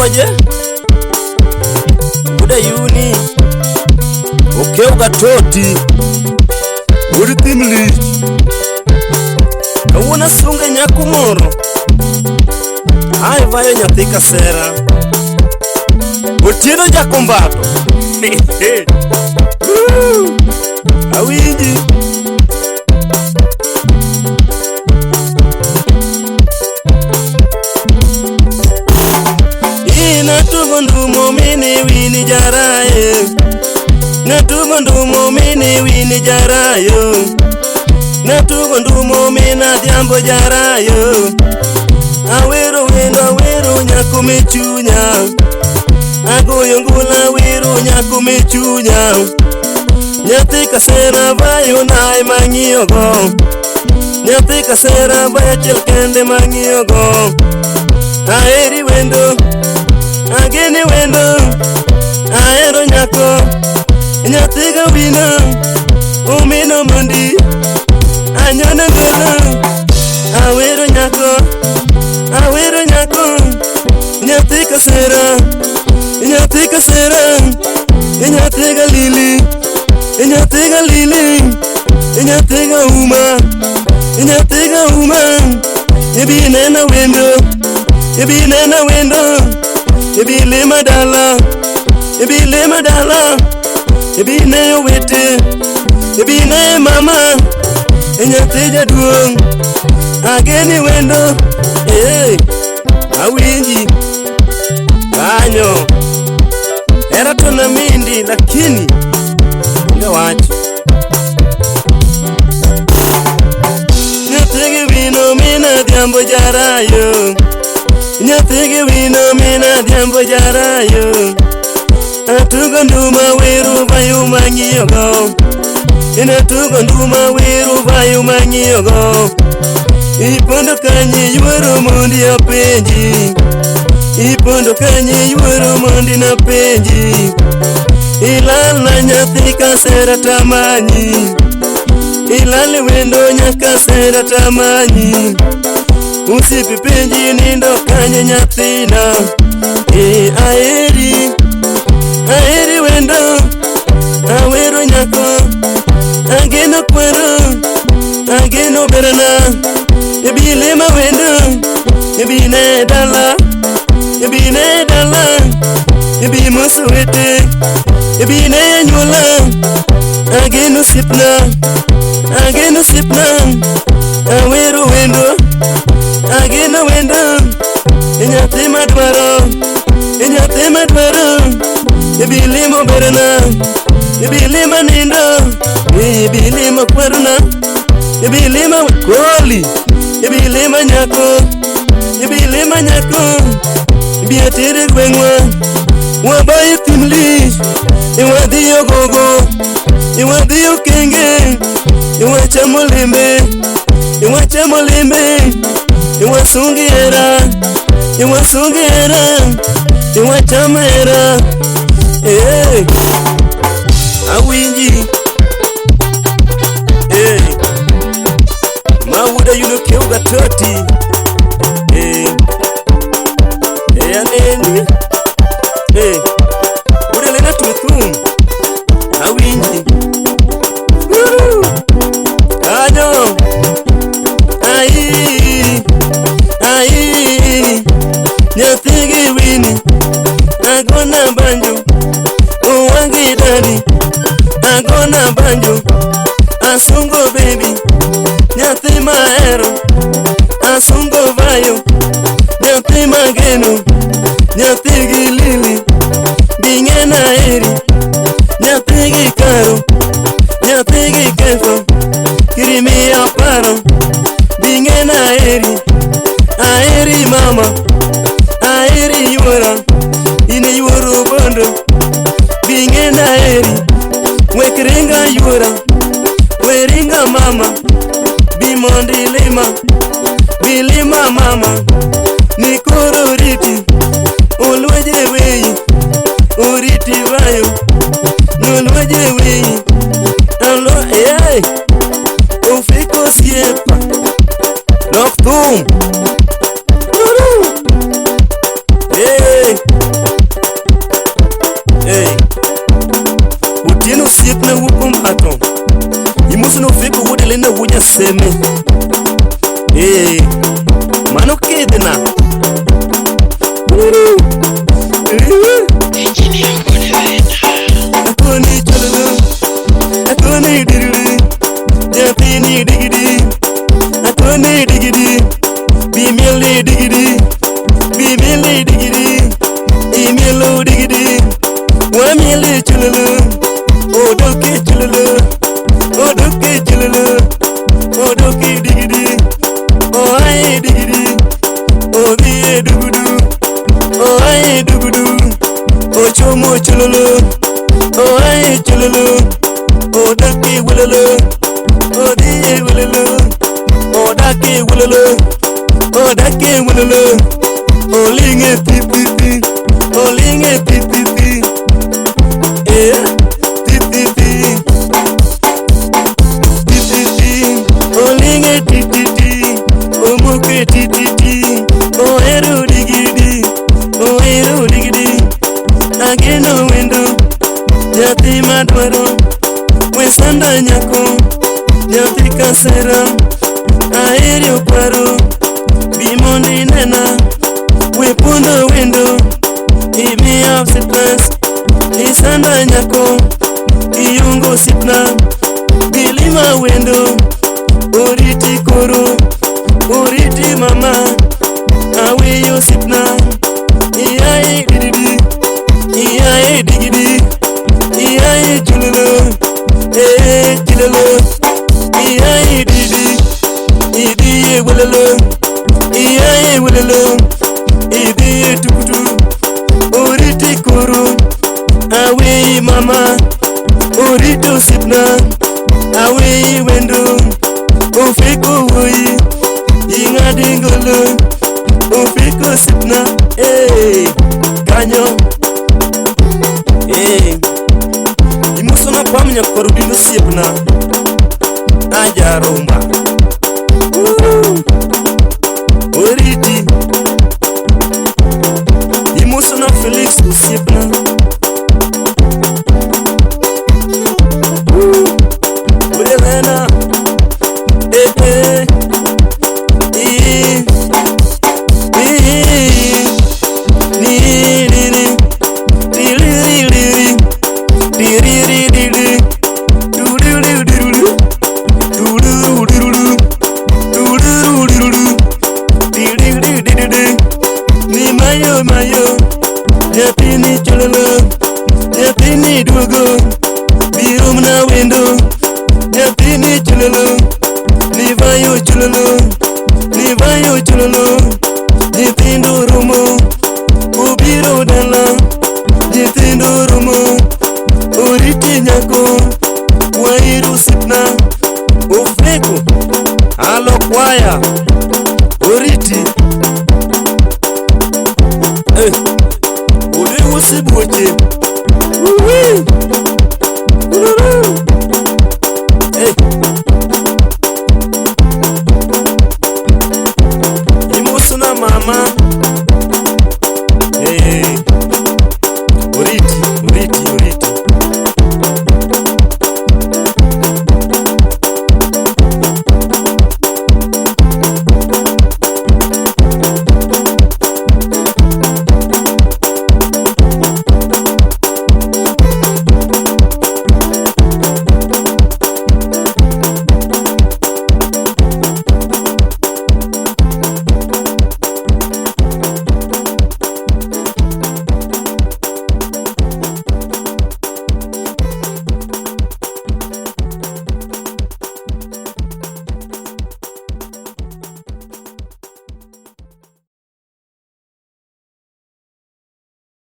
Oje Udayuni Okew gatoti Wuod thim lich. Kawuono asunge nyako moro. Ae vayo nyathi kasera. Otieno Jakombato. Woo! Awinji. Inatugo ndumo mini wini jaraye. Natugo ndumo mini wini jarayo. Natugo ndumo mina dhiambo jarayo. Awero wendo awero nyako mechunya. Agoyo ngula awero nyako mechunya. Nyathi kasera bayo nae mang'iyogo. Nyathi kasera bayo achiel kende mang'iyogo. Aheri wendo, ageni wendo, ahero nyako. Nyathi gawino, omino mondi, anyono ngolo. Awero nyako, awero nyako. Nyathi kasera, nyathi kasera, nyathi galili, nyathi galili, nyathi gauma, nyathi gauma. Ibi nena wendo, ibi nena wendo, ibi lima dala, ibi lima dala, ibi ne owete, ibi ne mama, nyathi jaduong', ageni wendo, eh, awinji kanyo. Hera to namindi lakini onge wach. Nyathi gi wino mina dhiambo jarayo. Nyathi gi wino mina dhiambo jarayo. Atugo nduma weru bayo mang'iyogo. Inatugo nduma weru bayo mang'iyogo. Ipondo kanye yuoro mondi apenji. Ipondo kanye yuoro mondi napenji. Ilal na nyathi kasera tamanyi. Ilal wendo nyaka sera tamanyi. Usipi penji nindo kanye nyathina. E aheri, aheri wendo, awero nyako, ageno kwero, ageno berana. Ibi lima wendo, ibi ne dala, ibi ne dala, ibi moso wete, ibi ne anyuola. Ageno sipna, ageno sipna, awero wendo, ageno wendo. Nyathi madwaro, nyathi madwaro, ibi limo berana, ibi lima nindo, ibi limo kwerona, ibi lima koli, ibi lima nyako, ibi lima nyako, ibi atere gweng'wa, wabayo thim lich, iwadhiyo gogo, iwadhiyo kenge, iwachamo lembe, iwachamo lembe, iwasungi hera, iwasungi hera, iwachamo hera. Eh, awinji. Eh, mawuda yuno kew gatoti. Eh, eh aneni. Eh, wuda lena tuwe thum. Awinji. Woo! Kanyo. Ai, ai, nyathi gi wini, agona banjo, owangi dadi, agona banjo, asungo baby, nyathi mahero, asungo vayo, nyathi mageno, nyathi gi lili, bing'ena eri, nyathi gi karo, nyathi gi kefo, kirimiya paro, bing'ena eri, aheri mama, aheri yuora, in yuoro bondo, bing'ena eri, wek ringa yuora, we ringa mama, bi mondo ilima, bi lima mama, ni koro riti, olweje weyi, oriti vayo, nolweje weyi, alo eh, ofiko osiepa, lok thum. Eh. Helena wuonya seme. Eh, mano kedna. Akoni chololo, akoni diriri, nyathini digidi, akoni digidi, bimiele digidi, bimiele digidi, imielo digidi, wamiele chololo, odoke chololo, odoke chololo, odoke digidi, oaye digidi, odhiye dugudu, oaye dugudu, ochomo chololo, oaye chololo, odoke welolo, odhiye welolo, odake welolo, odake welolo, olinge pipipi, olinge pipipi, eh, pipipi, pipipi, olinge tititi, omoke tititi, ohero digidi, ohero digidi, ageno wendo, nyathi madwaro, wesanda nyako, nyathi kasera, aheri okwaro, bi mondo inena, we pundo wendo, imiya stress, isanda nyako, iyungo osiepna, bilima wendo, oriti koro, oriti mama, aweyo osiepna, iyaye digidi, iyaye digidi, iyaye chulolo, eh chulolo, iyaye didi, idiye welolo, iyaye welolo, idiye tukutu, oriti koro, aweyi mama, oriti osiepna, aweyi wendo, ofeko wuoyi, ing'adi ngolo, ofeko osiepna, eh, kanyo, eh, imosona pam nyakwar Odindo osiepna, ajaruma, oriti, imosona Felix osiepna, Elena, eh eh, i, ni ni ni, ti li li li li, ti ri ri di di, du du du du du, du du du du du, du du du du du, ti di di di di di, ni mayo mayo, nyathini chololo, nyathini duogo, biro mana wendo, nyathini chololo, nivayo chololo, nivayo chololo, nyithindo romo, obiro dala, nyithindo romo, oriti nyako, wairo osiepna.